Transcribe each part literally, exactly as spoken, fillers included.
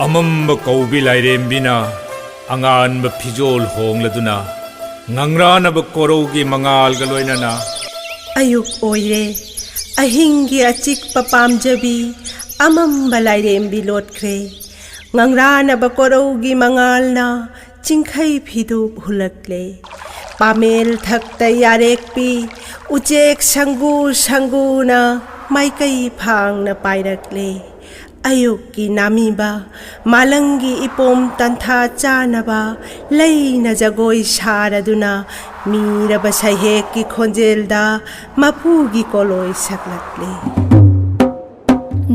ꯑꯃꯝꯕ ꯀꯧꯕꯤ ꯂꯥꯏꯔꯦꯝꯕꯤꯅ ꯑꯉꯥꯟꯕ ꯐꯤꯖꯣꯜ ꯍꯣꯡꯂꯗꯨꯅ ꯉꯪꯔꯥꯅꯕ ꯀꯣꯔꯧꯒꯤ ꯃꯉꯥꯜꯒ ꯂꯣꯏꯅꯅ꯫ ꯑꯌꯨꯛ ꯑꯣꯏꯔꯦ꯫ ꯑꯍꯤꯡꯒꯤ ꯑꯆꯤꯛꯄ ꯄꯥꯝꯖꯕꯤ ꯑꯃꯝꯕ ꯂꯥꯏꯔꯦꯝꯕꯤ ꯂꯣꯠꯈ꯭ꯔꯦ꯫ ꯉꯪꯔꯥꯅꯕ ꯀꯣꯔꯧꯒꯤ ꯃꯉꯥꯜꯅ ꯆꯤꯡꯈꯩ ꯐꯤꯗꯨ ꯍꯨꯜꯂꯛꯂꯦ꯫ ꯄꯥꯃꯦꯜ ꯊꯛꯇ ꯌꯥꯔꯦꯛꯄꯤ ꯎꯆꯦꯛ ꯁꯪꯒꯨ ꯁꯪꯒꯨꯅ ꯃꯥꯏꯀꯩ ꯐꯥꯡꯅ ꯄꯥꯏꯔꯛꯂꯦ꯫ ꯑꯌꯨꯛꯀꯤ ꯅꯥꯃꯤꯕ ꯃꯥꯂꯪꯒꯤ ꯏꯄꯣꯝ ꯇꯟꯊꯥ ꯆꯥꯅꯕ ꯂꯩꯅ ꯖꯒꯣꯏ ꯁꯥꯔꯗꯨꯅ ꯃꯤꯔꯕ ꯁꯩꯍꯦꯛꯀꯤ ꯈꯣꯟꯖꯦꯜꯗ ꯃꯄꯨꯒꯤ ꯀꯣꯂꯣꯏ ꯁꯛꯂꯛꯂꯦ꯫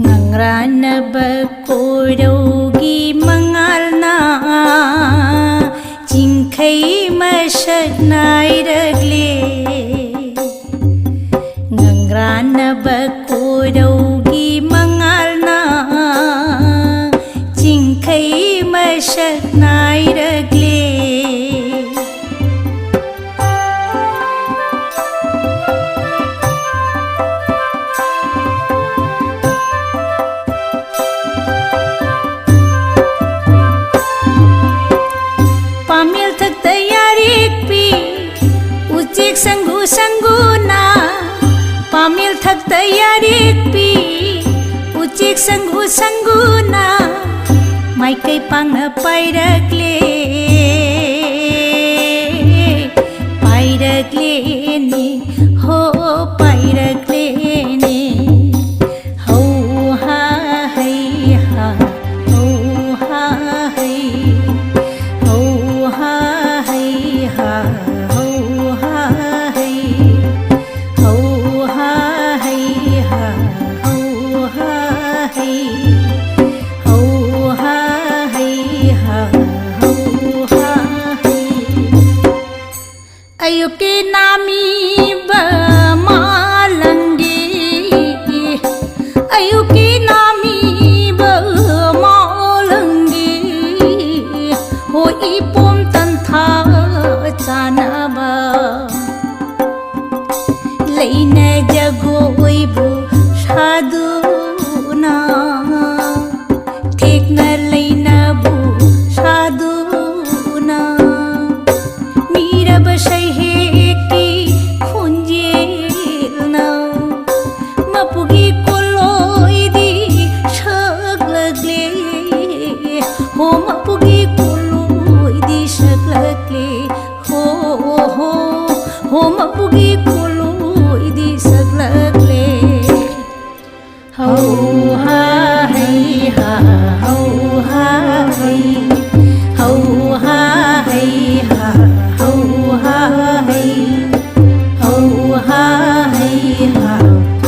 ꯉꯪꯔꯥꯅꯕ ꯀꯣꯔꯧꯒꯤ ꯃꯉꯥꯜꯅ ꯆꯤꯡꯈꯩ ꯃꯁꯛ ꯅꯥꯏꯔꯛꯂꯦ꯫ ꯉꯪꯔꯥꯅꯕ ꯀꯣꯔꯧꯒꯤ ꯃꯉꯥꯜꯅ ꯆꯤꯡꯈꯩ ꯃꯁꯛ ꯅꯥꯏꯔꯛꯂꯦ꯫ ꯄꯥꯃꯦꯜ ꯊꯛꯇ ꯌꯥꯔꯦꯛꯄꯤ ꯎꯆꯦꯛ ꯁꯪꯒꯨ ꯁꯪꯒꯨꯅ, ꯄꯥꯃꯦꯜ ꯊꯛꯇ ꯌꯥꯔꯦꯛꯄꯤ ꯎꯆꯦꯛ ꯁꯪꯒꯨ ꯁꯪꯒꯨꯅ ꯃꯥꯏꯀꯩ ꯄꯥꯡꯅ ꯄꯥꯏꯔꯛꯂꯦ꯫ ꯄꯥꯏꯔꯛꯂꯦꯅꯦ ꯍꯣ, ꯄꯥꯏꯔꯛꯂꯦꯅꯦ꯫ ꯍꯧ ꯍꯥ ꯍꯩ ꯍꯥ, ꯍꯧ ꯍꯥ ꯍꯩ, ꯍꯧ ꯍꯥ ꯍꯩ ꯍꯥ, ꯍꯧ ꯍꯥ ꯍꯩ, ꯍꯧ ꯍꯥ ꯍꯩ ꯍꯥ, ꯍꯧ ꯍꯥ ꯍꯩ, ꯍꯧ ꯍꯥ ꯍꯩ ꯍꯥ, ꯍꯧ ꯍꯥ ꯍꯩ꯫ ꯑꯌꯨꯛꯀꯤ ꯅꯥꯃꯤꯕ ꯃꯥꯂꯪꯒꯤ, ꯑꯌꯨꯛꯀꯤ ꯅꯥꯃꯤꯕ ꯃꯥꯂꯪꯒꯤ, ꯍꯣ ꯏꯄꯣꯝ ꯇꯟꯊꯥ ꯆꯥꯅꯕ ꯂꯩꯅ ꯖꯒꯣꯏꯕꯨ ꯁꯥꯗꯨꯅ ꯍꯧ ꯍꯥ ꯍꯩ ꯍꯥ, ꯍꯧ ꯍꯥ ꯍꯩ꯫ ꯍꯧ ꯍꯥ ꯍꯩ ꯍꯥ, ꯍꯧ ꯍꯥ ꯍꯩ꯫ ꯍꯧ ꯍꯥ ꯍꯩ ꯍꯥ,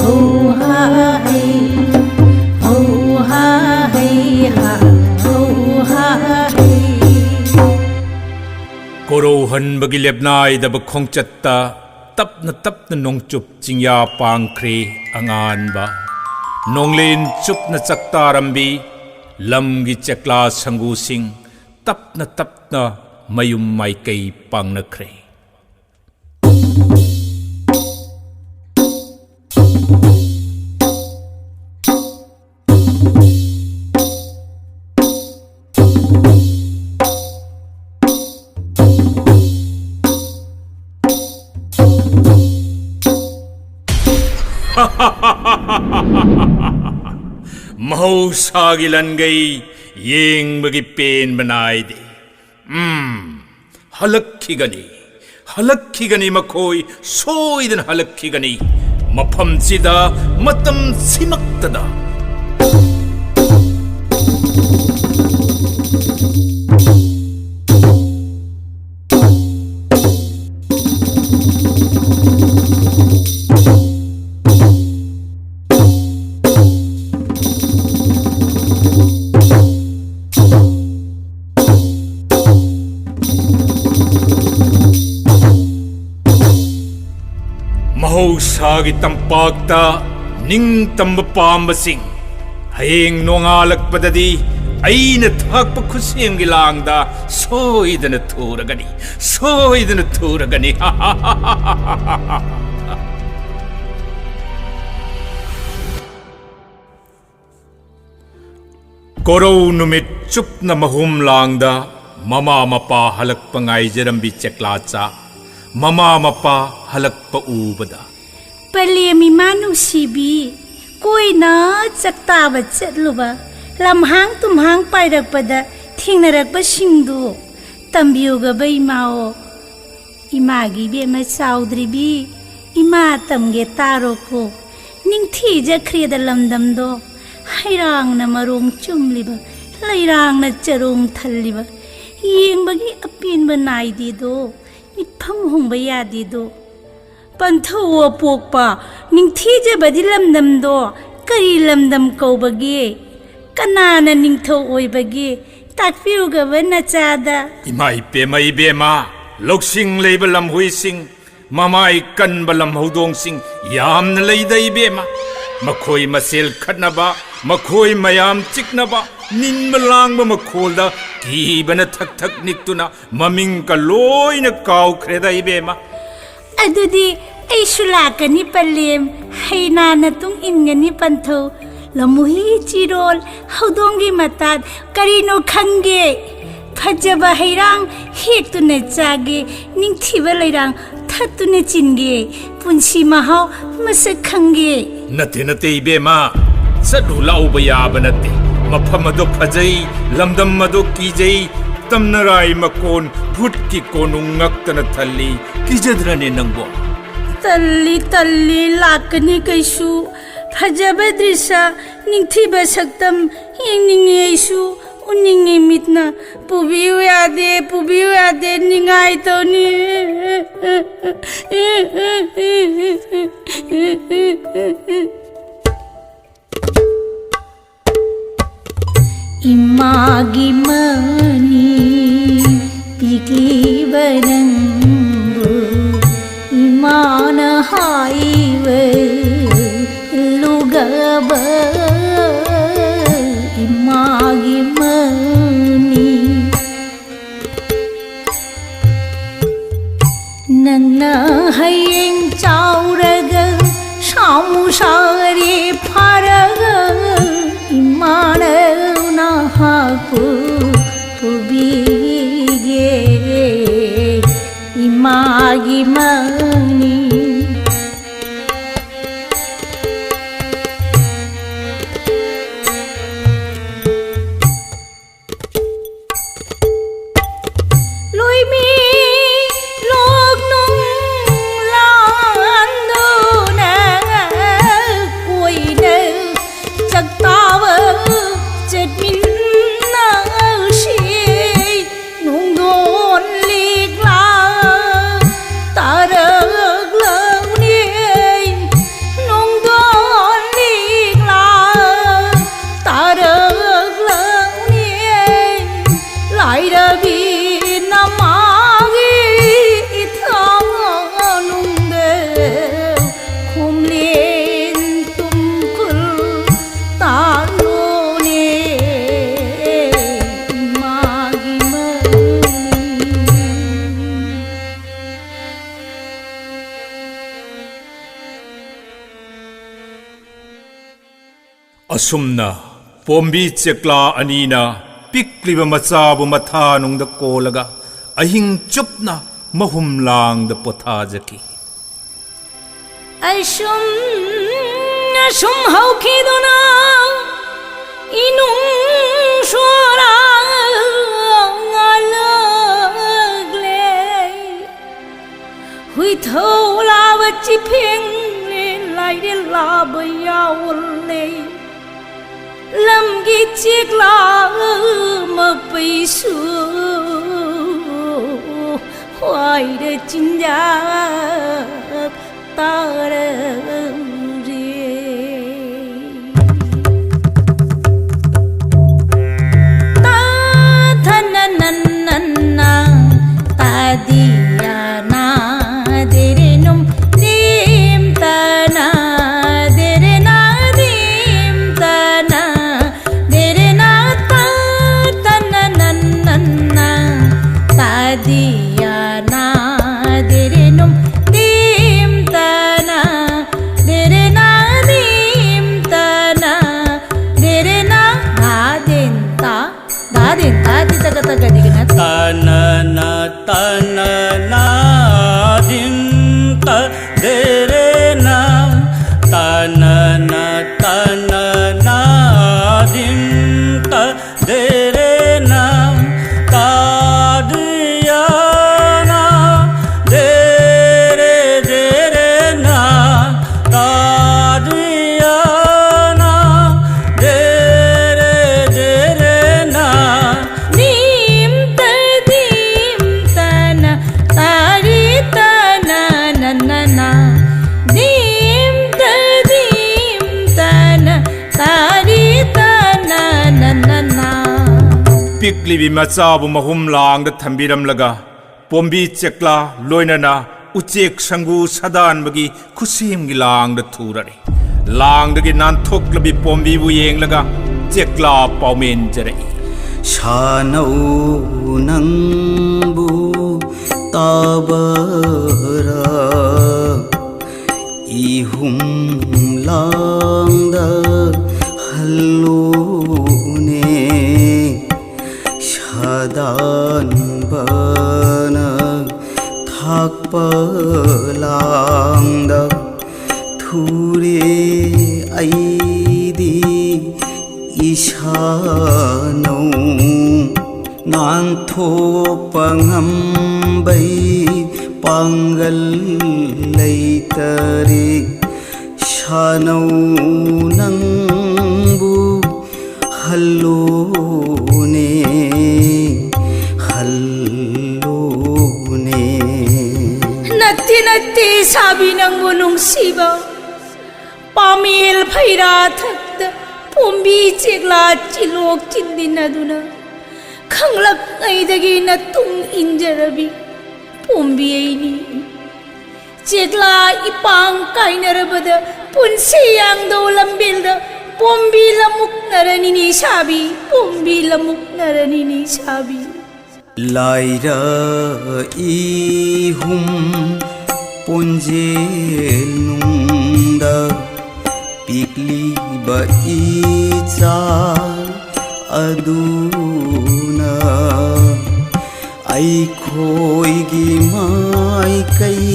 ꯍꯧ ꯍꯥ ꯍꯩ꯫ ꯍꯧ ꯍꯥ ꯍꯩ ꯍꯥ, ꯍꯧ ꯍꯥ ꯍꯩ꯫ ꯀꯣꯔꯧꯍꯟꯕꯒꯤ ꯂꯦꯞꯅꯥꯏꯗꯕ ꯈꯣꯡꯆꯠꯇ ꯇꯞꯅ ꯇꯞꯅ ꯅꯣꯡꯆꯨꯞ ꯆꯤꯡꯌꯥ ꯄꯥꯡꯈ꯭ꯔꯦ ꯑꯉꯥꯟꯕ꯫ ꯅꯣꯡꯂꯦꯟ ꯆꯨꯞꯅ ꯆꯥꯛꯇꯥꯔꯝꯕꯤ ꯂꯝꯒꯤ ꯆꯦꯛꯂꯥ ꯁꯪꯒꯨꯁꯤꯡ ꯇꯞꯅ ꯇꯞꯅ ꯃꯌꯨꯝ ꯃꯥꯏꯀꯩ ꯄꯥꯡꯅꯈ꯭ꯔꯦ꯫ ꯃꯍꯧꯁꯥꯒꯤ ꯂꯟꯒꯩ ꯌꯦꯡꯕꯒꯤ ꯄꯦꯟꯕ ꯅꯥꯏꯗꯦ꯫ ꯎꯝ, ꯍꯜꯂꯛꯈꯤꯒꯅꯤ, ꯍꯜꯂꯛꯈꯤꯒꯅꯤ, ꯃꯈꯣꯏ ꯁꯣꯏꯗꯅ ꯍꯜꯂꯛꯈꯤꯒꯅꯤ꯫ ꯃꯐꯝꯁꯤꯗ, ꯃꯇꯝꯁꯤꯃꯛꯇꯗ꯫ ꯃꯍꯧꯁꯥꯒꯤ ꯇꯝꯄꯥꯛꯇ ꯅꯤꯡꯇꯝꯕ ꯄꯥꯝꯕꯁꯤꯡ, ꯍꯌꯦꯡ ꯅꯣꯡꯉꯥꯜꯂꯛꯄꯗꯗꯤ ꯑꯩꯅ ꯊꯥꯛꯄ ꯈꯨꯠꯁꯦꯝꯒꯤ ꯂꯥꯡꯗ ꯁꯣꯏꯗꯅ ꯊꯨꯔꯒꯅꯤ, ꯁꯣꯏꯗꯅ ꯊꯨꯔꯒꯅꯤ꯫ ꯀꯣꯔꯧ ꯅꯨꯃꯤꯠ ꯆꯨꯞꯅ ꯃꯍꯨꯝ ꯂꯥꯡꯗ ꯃꯃꯥ ꯃꯄꯥ ꯍꯜꯂꯛꯄ ꯉꯥꯏꯖꯔꯝꯕꯤ ꯆꯦꯛꯂꯥꯆꯥ, ꯃꯃꯥ ꯃꯄꯥ ꯍꯜꯂꯛꯄ ꯎꯕꯗ, "ꯄꯂꯦꯝ ꯏꯃꯥ ꯅꯨꯡꯁꯤꯕꯤ, ꯀꯣꯏꯅ ꯆꯥꯛꯇꯥꯕ ꯆꯠꯂꯨꯕ, ꯂꯝꯍꯥꯡ ꯇꯨꯝꯍꯥꯡ ꯄꯥꯏꯔꯛꯄꯗ ꯊꯦꯡꯅꯔꯛꯄꯁꯤꯡꯗꯨ ꯇꯝꯕꯤꯌꯨꯒꯕ ꯏꯃꯥꯑꯣ꯫ ꯏꯃꯥꯒꯤ ꯏꯕꯦꯝꯃ ꯆꯥꯎꯗ꯭ꯔꯤꯕꯤ, ꯏꯃꯥ ꯇꯝꯒꯦ ꯇꯥꯔꯣꯀꯣ꯫ ꯅꯤꯡꯊꯤꯖꯈ꯭ꯔꯦꯗ ꯂꯝꯗꯝꯗꯣ, ꯍꯩꯔꯥꯡꯅ ꯃꯔꯣꯡ ꯆꯨꯝꯂꯤꯕ, ꯂꯩꯔꯥꯡꯅ ꯆꯔꯣꯡ ꯊꯜꯂꯤꯕ, ꯌꯦꯡꯕꯒꯤ ꯑꯄꯦꯟꯕ ꯅꯥꯏꯗꯦꯗꯣ, ꯃꯤꯠꯐꯝ ꯍꯣꯡꯕ ꯌꯥꯗꯦꯗꯣ꯫ ꯄꯟꯊꯧ ꯑꯄꯣꯛꯄ, ꯅꯤꯡꯊꯤꯖꯕꯗꯤ ꯂꯝꯗꯝꯗꯣ ꯀꯔꯤ ꯂꯝꯗꯝ ꯀꯧꯕꯒꯦ? ꯀꯅꯥꯅ ꯅꯤꯡꯊꯧ ꯑꯣꯏꯕꯒꯦ? ꯇꯥꯛꯄꯤꯌꯨꯒꯕ ꯅꯆꯥꯗ꯫ ꯏꯃꯥ ꯏꯄꯦꯝꯃ ꯏꯕꯦꯝꯃ, ꯂꯧꯁꯤꯡ ꯂꯩꯕ ꯂꯝꯍꯨꯏꯁꯤꯡ, ꯃꯃꯥꯏ ꯀꯟꯕ ꯂꯝꯍꯧꯗꯣꯡꯁꯤꯡ ꯌꯥꯝꯅ ꯂꯩꯗ ꯏꯕꯦꯝꯃ꯫ ꯃꯈꯣꯏ ꯃꯁꯦꯜ ꯈꯠꯅꯕ, ꯃꯈꯣꯏ ꯃꯌꯥꯝ ꯆꯤꯛꯅꯕ, ꯅꯤꯟꯕ ꯂꯥꯡꯕ ꯃꯈꯣꯜꯗ ꯀꯤꯕꯅ ꯊꯛ ꯊꯛ ꯅꯤꯛꯇꯨꯅ ꯃꯃꯤꯡꯒ ꯂꯣꯏꯅ ꯀꯥꯎꯈ꯭ꯔꯦꯗ ꯏꯕꯦꯝꯃ꯫ ꯑꯗꯨꯗꯤ ꯑꯩꯁꯨ ꯂꯥꯛꯀꯅꯤ ꯄꯂꯦꯝ, ꯍꯩꯅꯥꯅ ꯇꯨꯡ ꯏꯟꯒꯅꯤ ꯄꯟꯊꯧ꯫ ꯂꯝꯍꯨꯏ ꯆꯤꯔꯣꯜ, ꯍꯧꯗꯣꯡꯒꯤ ꯃꯇꯥꯠ, ꯀꯔꯤꯅꯣ ꯈꯪꯒꯦ? ꯐꯖꯕ ꯍꯩꯔꯥꯡ ꯍꯦꯛꯇꯨꯅ ꯆꯥꯒꯦ, ꯅꯤꯡꯊꯤꯕ ꯂꯩꯔꯥꯡ ꯊꯠꯇꯨꯅ ꯆꯤꯟꯒꯦ, ꯄꯨꯟꯁꯤ ꯃꯍꯥꯎ ꯃꯁꯛ ꯈꯪꯒꯦ꯫ ꯅꯠꯇꯦ, ꯅꯠꯇꯦ, ꯏꯕꯦꯝꯃ, ꯆꯠꯂꯨ ꯂꯥꯛꯎꯕ ꯌꯥꯕ ꯅꯠꯇꯦ꯫ ꯃꯐꯝ ꯑꯗꯨ ꯐꯖꯩ, ꯂꯝꯗꯝ ꯑꯗꯨ ꯀꯤꯖꯩ, ꯇꯝꯅꯔꯥꯏ ꯃꯀꯣꯟ, ꯚꯨꯠꯀꯤ ꯀꯣꯅꯨꯡ ꯉꯛꯇꯅ ꯊꯜꯂꯤ꯫ ꯀꯤꯖꯗ꯭ꯔꯅꯦ ꯅꯪꯕꯣ? ꯇꯜꯂꯤ, ꯇꯜꯂꯤ, ꯂꯥꯛꯀꯅꯤ ꯀꯩꯁꯨ꯫ ꯐꯖꯕ ꯗ꯭ꯔꯤꯁ, ꯅꯤꯡꯊꯤꯕ ꯁꯛꯇꯝ ꯌꯦꯡꯅꯤꯡꯉꯤ ꯑꯩꯁꯨ, ꯎꯅꯤꯡꯉꯤ ꯃꯤꯠꯅ꯫ ꯄꯨꯕꯤꯌꯨ ꯌꯥꯗꯦ, ꯄꯨꯕꯤꯌꯨ ꯌꯥꯗꯦ, ꯅꯤꯡꯉꯥꯏ ꯇꯧꯅꯤ꯫ ꯏꯃꯥꯒꯤ ꯃꯅꯤ ꯄꯤꯛꯂꯤꯕ ꯅꯪꯕꯨ ꯏꯃꯥꯅ ꯍꯥꯏꯕ ꯏꯜꯂꯨꯒꯕ꯫ ꯏꯃꯥꯒꯤ ꯃꯅꯤ ꯅꯪꯅ ꯍꯌꯦꯡ ꯆꯥꯎꯔꯒ ꯁꯥꯃꯨ ꯁꯥꯔꯤ ꯐꯥꯔꯒ ꯏꯃꯥꯅ ꯅꯍꯥꯛꯄꯨ ꯄꯨꯕꯤꯒꯦ꯫ ꯏꯃꯥꯒꯤ ꯃꯅꯤ꯫ ꯂꯣꯏꯃꯤ ꯂꯣꯛꯅꯨꯡ ꯂꯥ ꯆꯠꯃꯤꯟꯅꯁꯤ ꯅꯨꯡꯗꯣꯟ ꯂꯤꯛꯂꯥ ꯇꯥꯔꯛꯂꯅꯤ꯫ ꯅꯣꯡꯗꯣꯟ ꯂꯤꯛꯂꯥ ꯇꯥꯔꯛꯂꯅꯤ꯫ ꯂꯥꯏꯔꯕꯤ ꯅꯃꯥꯒꯤ ꯏꯊꯥꯅꯨꯡꯗ ꯈꯨꯝꯂꯦꯟ ꯇꯨꯝꯈꯨꯜ ꯇꯥꯂꯣꯅꯦ ꯏꯃꯥꯒꯤ ꯃꯅꯤ꯫ ꯑꯁꯨꯝꯅ ꯄꯣꯝꯕꯤ ꯆꯦꯛꯂꯥ ꯑꯅꯤꯅ ꯄꯤꯛꯂꯤꯕ ꯃꯆꯥꯕꯨ ꯃꯊꯥꯅꯨꯡꯗ ꯀꯣꯜꯂꯒ ꯑꯍꯤꯡ ꯆꯨꯞꯅ ꯃꯍꯨꯝ ꯂꯥꯡꯗ ꯄꯣꯊꯥꯖꯈꯤ꯫ ꯑꯁꯨꯝ ꯑꯁꯨꯝ ꯍꯧꯈꯤꯗꯨꯅ ꯏꯅꯨꯡ ꯁꯣꯔꯥ ꯉꯥꯜꯂꯛꯂꯦ꯫ ꯍꯨꯏꯊꯧ ꯂꯥꯕ ꯆꯤꯐꯦꯡꯂꯦ, ꯂꯥꯏꯔꯦꯜ ꯂꯥꯕ ꯌꯥꯎꯔꯦ꯫ ꯂꯝꯒꯤ ꯆꯦꯛꯂꯥ ꯃꯄꯩꯁꯨ ꯍ꯭ꯋꯥꯏꯗ ꯆꯤꯟꯖꯥꯛ ꯇꯥꯔꯝꯔꯦ꯫ ꯇꯥ ꯊꯅ ꯅꯟ ꯅꯟ ꯅ ꯇꯥ ꯗꯤ ꯌꯥ ꯅꯥ ꯗꯦ ꯔꯦ ꯅꯨꯝ ꯗꯤꯝ ꯇ ꯅ ꯗꯦ ꯔꯦ ꯅ ꯗꯤꯝ ꯇ ꯅ ꯗꯦ ꯔꯦ ꯅ ꯇ ꯇ ꯅ ꯅ ꯅ ꯅ ꯇ ꯗꯤ ꯌ ꯅ ꯗꯦ ꯔꯦ ꯅꯨꯝ ꯗꯤꯝ ꯇ ꯅ ꯗꯦ ꯔꯦ ꯅ ꯗꯤꯝ ꯇ ꯅ ꯗꯦ ꯔꯦ ꯅ ꯙ ꯗꯤꯟ ꯇ ꯙ ꯗꯤꯟ ꯇ ꯗꯤ ꯇ ꯒ ꯇ ꯒ ꯗꯤ ꯒ ꯅ ꯇ ꯅ ꯅ ꯇ ꯅ ꯅ ꯗꯤꯝ ꯇ ꯗꯦ ꯔꯦ ꯅ ꯇ ꯅ ꯅ ꯇ ꯅ ꯅ ꯗꯤꯝ ꯇ ꯗꯦ ꯔꯦ ꯅ ꯇ ꯗꯤ ꯌ ꯅ ꯗꯦ ꯔꯦ ꯗꯦ ꯔꯦ ꯅ ꯇ ꯗꯤ ꯌ ꯅ ꯗꯦ ꯔꯦ ꯄꯤꯛꯂꯤꯕꯤ ꯃꯆꯥꯕꯨ ꯃꯍꯨꯝ ꯂꯥꯡꯗ ꯊꯝꯕꯤꯔꯝꯂꯒ, ꯄꯣꯝꯕꯤ ꯆꯦꯛꯂꯥ ꯂꯣꯏꯅꯅ ꯎꯆꯦꯛ ꯁꯪꯒꯨ ꯁꯥꯗꯥꯟꯕꯒꯤ ꯈꯨꯠꯁꯦꯝꯒꯤ ꯂꯥꯡꯗ ꯊꯨꯔꯔꯦ꯫ ꯂꯥꯡꯗꯒꯤ ꯅꯥꯟꯊꯣꯛꯂꯕꯤ ꯄꯣꯝꯕꯤꯕꯨ ꯌꯦꯡꯂꯒ ꯆꯦꯛꯂꯥ ꯄꯥꯎꯃꯦꯟꯖꯔꯛꯏ꯫ ꯁꯥꯅꯧ ꯅꯪꯕꯨ ꯇꯥꯕꯔꯥ? ꯏꯍꯨꯝ ꯂꯥꯡꯗ ꯍꯜꯂꯨꯅꯦ꯫ ꯁꯥꯗꯥꯟꯕꯅ ꯊꯥꯛꯄ ꯂꯥꯡꯗ ꯊꯨꯔꯦ ꯑꯩꯗꯤ ꯏꯁꯥꯅꯧ꯫ ꯅꯥꯟꯊꯣꯛꯄ ꯉꯝꯕꯩ ꯄꯥꯡꯒꯜ ꯂꯩꯇꯔꯦ꯫ ꯁꯥꯅꯧ ꯅꯪꯕꯨ ꯍꯜꯂꯣꯅꯦ, ꯍꯜꯂꯣꯅꯦ꯫ ꯅꯠꯇꯦ, ꯅꯠꯇꯦ, ꯁꯥꯕꯤ ꯅꯪꯕꯨ ꯅꯨꯡꯁꯤꯕ꯫ ꯄꯥꯃꯦꯜ ꯐꯩꯔꯥ ꯊꯛꯇ ꯄꯣꯝꯕꯤ ꯆꯦꯛꯂꯥ ꯆꯤꯂꯣꯛ ꯆꯤꯟꯗꯤꯟꯅꯗꯨꯅ ꯈꯪꯂꯛꯉꯩꯗꯒꯤ ꯅꯇꯨꯡ ꯏꯟꯖꯔꯕꯤ ꯄꯣꯝꯕꯤ ꯑꯩꯅꯤ꯫ ꯆꯦꯛꯂꯥ ꯏꯄꯥꯡ ꯀꯥꯏꯅꯔꯕꯗ ꯄꯨꯟꯁꯤ ꯌꯥꯡꯗꯧ ꯂꯝꯕꯦꯜꯗ ꯄꯣꯝꯕꯤ ꯂꯃꯨꯛꯅꯔꯅꯤꯅꯤ ꯁꯥꯕꯤ, ꯄꯣꯝꯕꯤ ꯂꯃꯨꯛꯅꯔꯅꯤꯅꯤ ꯁꯥꯕꯤ꯫ ꯂꯥꯏꯔ ꯏꯍꯨꯝ ꯄꯣꯟꯖꯦꯜ ꯅꯨꯡꯗ ꯄꯤꯛꯂꯤꯕ ꯏꯆꯥ ꯑꯗꯨꯅ ꯑꯩꯈꯣꯏꯒꯤ ꯃꯥꯏꯀꯩ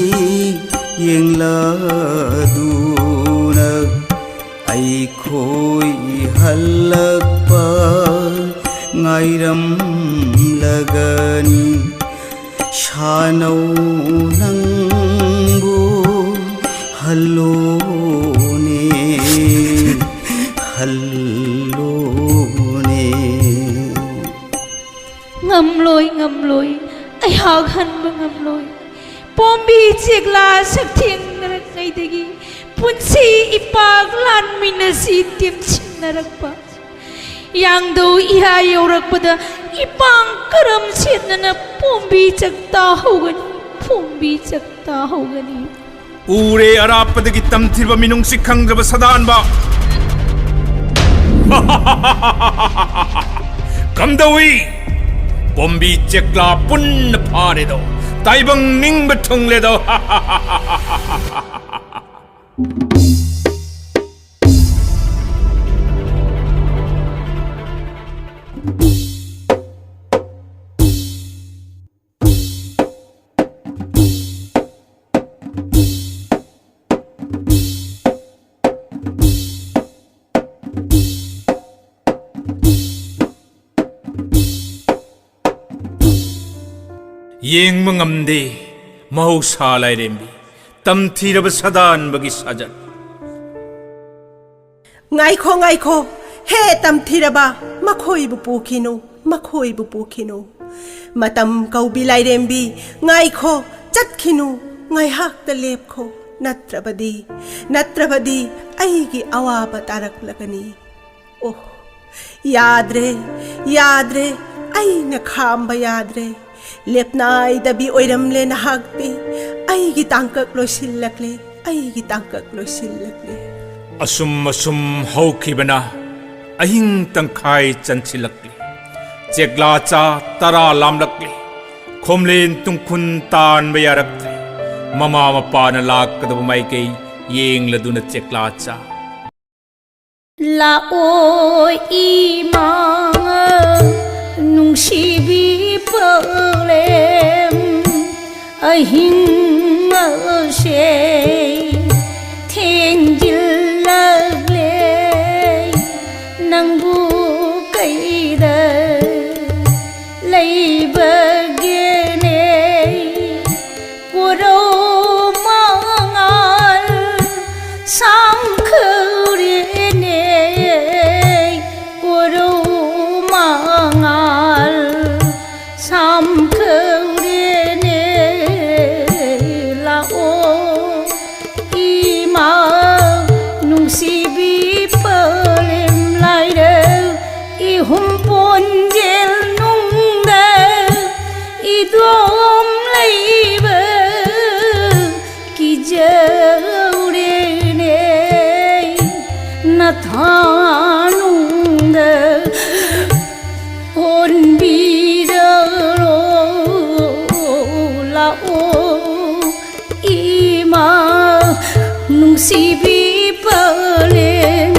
ꯌꯦꯡꯂꯗꯨꯅ ꯑꯩꯈꯣꯏ ꯍꯜꯂꯛꯄ ꯉꯥꯏꯔꯝꯂꯒꯅꯤ꯫ ꯁꯥꯅꯧ ꯅꯪꯕꯨ ꯍꯜꯂꯣꯅꯦ, ꯍꯜꯂꯣꯅꯦ꯫ ꯉꯝꯂꯣꯏ, ꯉꯝꯂꯣꯏ, ꯑꯩꯍꯥꯛ ꯍꯟꯕ ꯉꯝꯂꯣꯏ꯫ ꯄꯣꯝꯕꯤ ꯆꯦꯛꯂꯥ ꯁꯛꯊꯦꯡꯅꯔꯛꯉꯩꯗꯒꯤ ꯄꯨꯟꯁꯤ ꯏꯄꯥꯛ ꯂꯥꯟꯃꯤꯟꯅꯁꯤ ꯇꯦꯝꯁꯤꯟꯅꯔꯛꯄ꯫ ꯌꯥꯡꯗꯧ ꯏꯍꯥ ꯌꯧꯔꯛꯄꯗ ꯏꯄꯥꯡ ꯀꯔꯝ ꯁꯦꯠꯅꯅ ꯄꯣꯝꯕꯤ ꯆꯥꯛꯇꯥ ꯍꯧꯒꯅꯤ, ꯄꯣꯝꯕꯤ ꯆꯥꯛꯇꯥ ꯍꯧꯒꯅꯤ꯫ ꯎꯔꯦ ꯑꯔꯥꯞꯄꯗꯒꯤ ꯇꯝꯊꯤꯔꯕ ꯃꯤꯅꯨꯡꯁꯤ ꯈꯪꯗ꯭ꯔꯕ ꯁꯗꯥꯟꯕ꯫ ꯀꯝꯗꯧꯏ? ꯄꯣꯝꯕꯤ ꯆꯦꯛꯂꯥ ꯄꯨꯟꯅ ꯐꯥꯔꯦꯗꯣ, ꯇꯥꯏꯕꯪ ꯅꯤꯡꯕ ꯊꯨꯡꯂꯦꯗꯣ꯫ ꯌꯦꯡꯕ ꯉꯝꯗꯦ ꯃꯍꯧꯁꯥ ꯂꯥꯏꯔꯦꯝꯕꯤ, ꯇꯝꯊꯤꯔꯕ ꯁꯗꯥꯟꯕꯒꯤ ꯁꯥꯖꯠ꯫ ꯉꯥꯏꯈꯣ, ꯉꯥꯏꯈꯣ, ꯍꯦ ꯇꯝꯊꯤꯔꯕ, ꯃꯈꯣꯏꯕꯨ ꯄꯨꯈꯤꯅꯨ, ꯃꯈꯣꯏꯕꯨ ꯄꯨꯈꯤꯅꯨ꯫ ꯃꯇꯝ ꯀꯧꯕꯤ ꯂꯥꯏꯔꯦꯝꯕꯤ, ꯉꯥꯏꯈꯣ, ꯆꯠꯈꯤꯅꯨ, ꯉꯥꯏꯍꯥꯛꯇ ꯂꯦꯞꯈꯣ, ꯅꯠꯇ꯭ꯔꯕꯗꯤ, ꯅꯠꯇ꯭ꯔꯕꯗꯤ ꯑꯩꯒꯤ ꯑꯋꯥꯕ ꯇꯥꯔꯛꯂꯒꯅꯤ꯫ ꯑꯣ, ꯌꯥꯗ꯭ꯔꯦ, ꯌꯥꯗ꯭ꯔꯦ, ꯑꯩꯅ ꯈꯥꯝꯕ ꯌꯥꯗ꯭ꯔꯦ꯫ ꯂꯦꯞꯅꯥꯏꯗꯕꯤ ꯑꯣꯏꯔꯝꯂꯦ ꯅꯍꯥꯛꯇꯤ꯫ ꯑꯩꯒꯤ ꯇꯥꯡꯀꯛ ꯂꯣꯏꯁꯤꯜꯂꯛꯂꯦ, ꯑꯩꯒꯤ ꯇꯥꯡꯀꯛ ꯂꯣꯏꯁꯤꯜꯂꯛꯂꯦ꯫ ꯑꯁꯨꯝ ꯑꯁꯨꯝ ꯍꯧꯈꯤꯕꯅ ꯑꯍꯤꯡ ꯇꯪꯈꯥꯏ ꯆꯟꯁꯤꯜꯂꯛꯂꯦ꯫ ꯆꯦꯛꯂꯥꯆꯥ ꯇꯔꯥ ꯂꯥꯝꯂꯛꯂꯦ꯫ ꯈꯣꯝꯂꯦꯟ ꯇꯨꯡꯈꯨꯟ ꯇꯥꯟꯕ ꯌꯥꯔꯛꯇ꯭ꯔꯦ꯫ ꯃꯃꯥ ꯃꯄꯥꯅ ꯂꯥꯛꯀꯗꯕ ꯃꯥꯏꯀꯩ ꯌꯦꯡꯂꯗꯨꯅ ꯆꯦꯛꯂꯥꯆꯥ꯫ ꯂꯥꯛꯑꯣ ꯏꯃꯥ ꯅꯨꯡꯁꯤꯕꯤ ꯄꯂꯦꯝ, ꯑꯍꯤꯡ ꯑꯁꯦ ꯊꯦꯡꯖꯤꯜꯂꯛꯂꯦ, ꯅꯪꯕꯨ ꯀꯩꯗ ꯂꯩꯕꯒꯦꯅꯦ? ꯀꯣꯔꯧ ꯃꯉꯥꯜ ꯁꯥꯝꯈꯧꯔꯦꯅꯦ, ꯀꯣꯔꯧ ꯃꯉꯥꯜ ꯁꯥꯝꯈꯧꯔꯦꯅꯦ꯫ ꯂꯥꯛꯑꯣ ꯏꯃꯥ ꯅꯨꯡꯁꯤꯕꯤ ꯄꯂꯦꯝ ꯂꯥꯏꯔꯦꯜ ꯅꯨꯡꯁꯤꯕꯤ ꯄꯥꯂꯦꯝ,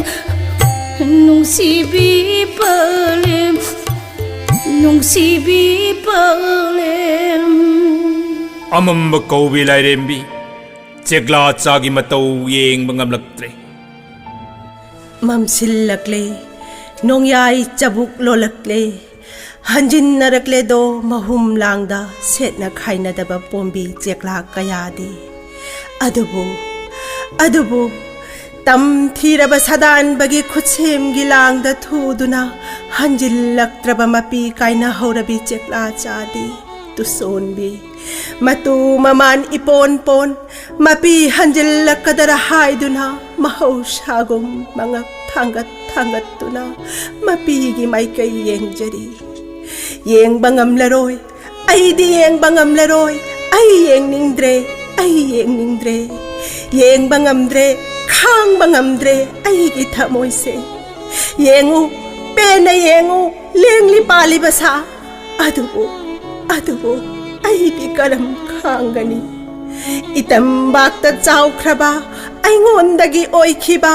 ꯅꯨꯡꯁꯤꯕꯤ ꯄꯥꯂꯦꯝ, ꯅꯨꯡꯁꯤꯕꯤ ꯄꯥꯂꯦꯝ꯫ ꯑꯃꯝꯕ ꯀꯧꯕꯤ ꯂꯥꯏꯔꯦꯝꯕꯤ, ꯆꯦꯛꯂꯥ ꯆꯥꯒꯤ ꯃꯇꯧ ꯌꯦꯡꯕ ꯉꯝꯂꯛꯇ꯭ꯔꯦ꯫ ꯃꯝꯁꯤꯜꯂꯛꯂꯦ, ꯅꯣꯡꯌꯥꯏ ꯆꯕꯨꯛ ꯂꯣꯜꯂꯛꯂꯦ꯫ ꯍꯟꯖꯤꯟꯅꯔꯛꯂꯦꯗꯣ ꯃꯍꯨꯝ ꯂꯥꯡꯗ ꯁꯦꯠꯅ ꯈꯥꯏꯅꯗꯕ ꯄꯣꯝꯕꯤ ꯆꯦꯛꯂꯥ ꯀꯌꯥꯗꯤ꯫ ꯑꯗꯨꯕꯨ, ꯑꯗꯨꯕꯨ, ꯇꯝꯊꯤꯔꯕ ꯁꯥꯗꯥꯟꯕꯒꯤ ꯈꯨꯠꯁꯦꯝꯒꯤ ꯂꯥꯡꯗ ꯊꯨꯗꯨꯅ ꯍꯟꯖꯤꯜꯂꯛꯇ꯭ꯔꯕ ꯃꯄꯤ ꯀꯥꯏꯅ ꯍꯧꯔꯕꯤ ꯆꯦꯛꯂꯥ ꯆꯥꯗꯤ꯫ ꯇꯨꯁꯣꯟꯕꯤ, ꯃꯇꯨ ꯃꯃꯥꯟ ꯏꯄꯣꯟ ꯄꯣꯟ, ꯃꯄꯤ ꯍꯟꯖꯤꯜꯂꯛꯀꯗꯔ ꯍꯥꯏꯗꯨꯅ ꯃꯍꯧꯁꯥꯒꯨꯝ ꯃꯉꯛ ꯊꯥꯡꯒꯠ ꯊꯥꯡꯒꯠꯇꯨꯅ ꯃꯄꯤꯒꯤ ꯃꯥꯏꯀꯩ ꯌꯦꯡꯖꯔꯤ꯫ ꯌꯦꯡꯕ ꯉꯝꯂꯔꯣꯏ, ꯑꯩꯗꯤ ꯌꯦꯡꯕ ꯉꯝꯂꯔꯣꯏ, ꯑꯩ ꯌꯦꯡꯅꯤꯡꯗ꯭ꯔꯦ, ꯑꯩ ꯌꯦꯡꯅꯤꯡꯗ꯭ꯔꯦ꯫ ꯌꯦꯡꯕ ꯉꯝꯗ꯭ꯔꯦ, ꯈꯥꯡꯕ ꯉꯝꯗ꯭ꯔꯦ ꯑꯩꯒꯤ ꯊꯃꯣꯏꯁꯦ꯫ ꯌꯦꯡꯉꯨ, ꯄꯦꯟꯅ ꯌꯦꯡꯉꯨ, ꯂꯦꯡꯂꯤ ꯄꯥꯜꯂꯤꯕ ꯁꯥ꯫ ꯑꯗꯨꯕꯨ, ꯑꯗꯨꯕꯨ ꯑꯩꯗꯤ ꯀꯔꯝ ꯈꯥꯡꯒꯅꯤ? ꯏꯇꯝꯕꯥꯛꯇ ꯆꯥꯎꯈ꯭ꯔꯕ, ꯑꯩꯉꯣꯟꯗꯒꯤ ꯑꯣꯏꯈꯤꯕ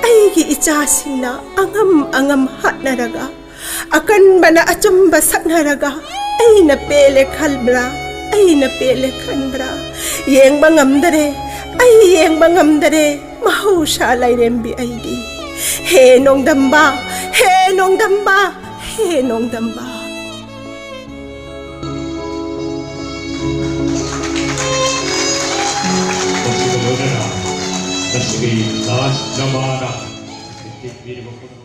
ꯑꯩꯒꯤ ꯏꯆꯥꯁꯤꯡꯅ ꯑꯉꯝ ꯑꯉꯝ ꯍꯥꯠꯅꯔꯒ, ꯑꯀꯟꯕꯅ ꯑꯆꯨꯝꯕ ꯁꯛꯅꯔꯒ, ꯑꯩꯅ ꯄꯦꯜꯂꯦ ꯈꯟꯕ꯭ꯔꯥ? ꯑꯩꯅ ꯄꯦꯜꯂꯦ ꯈꯟꯕ꯭ꯔꯥ? ꯌꯦꯡꯕ ꯉꯝꯗꯔꯦ, ꯑꯩ ꯌꯦꯡꯕ ꯉꯝꯗꯔꯦ, ꯃꯍꯧꯁꯥ ꯂꯥꯏꯔꯦꯝꯕꯤ ꯑꯩꯗꯤ꯫ ꯍꯦ ꯅꯣꯡꯗꯝꯕ, ꯍꯦ ꯅꯣꯡꯗꯝꯕ, ꯍꯦ ꯅꯣꯡꯗꯝꯕ꯫ ꯃꯁꯤꯒ ꯂꯣꯏꯅꯅ ꯉꯁꯤꯒꯤ ꯂꯥꯁ ꯗ꯭ꯔꯃꯥꯗ ꯄꯤꯔꯤꯕ ꯈꯨꯗꯝ